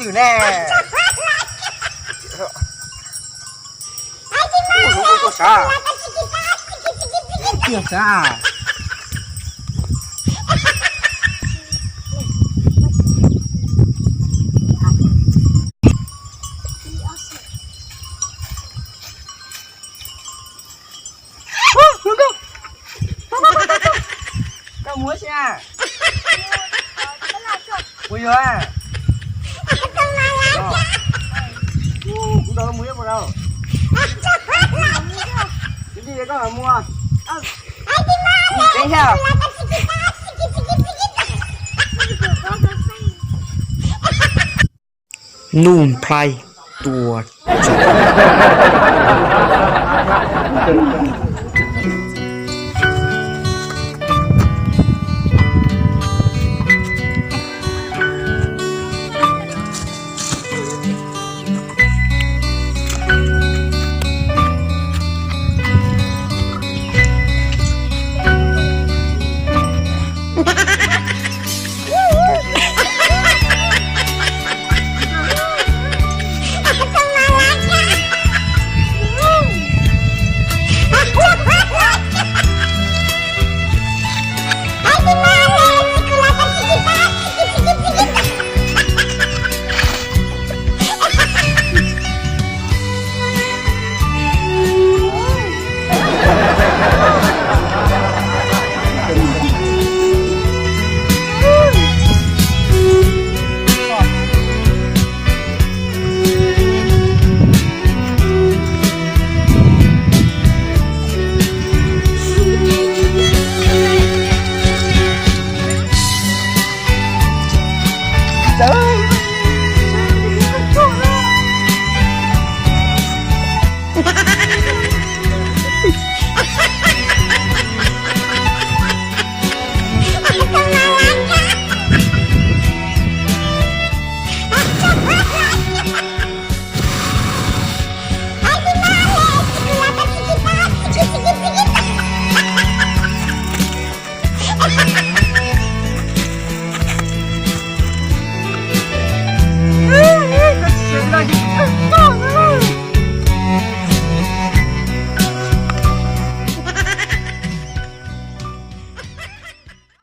Twm ne. Ua sav. Twm sav. Koj mus ua si na? Kuv yuav. Kuv tau mus ib puas tau. Ib ntsis koj mus. Ib ntsis. Nuj Nplhaib tua tsov.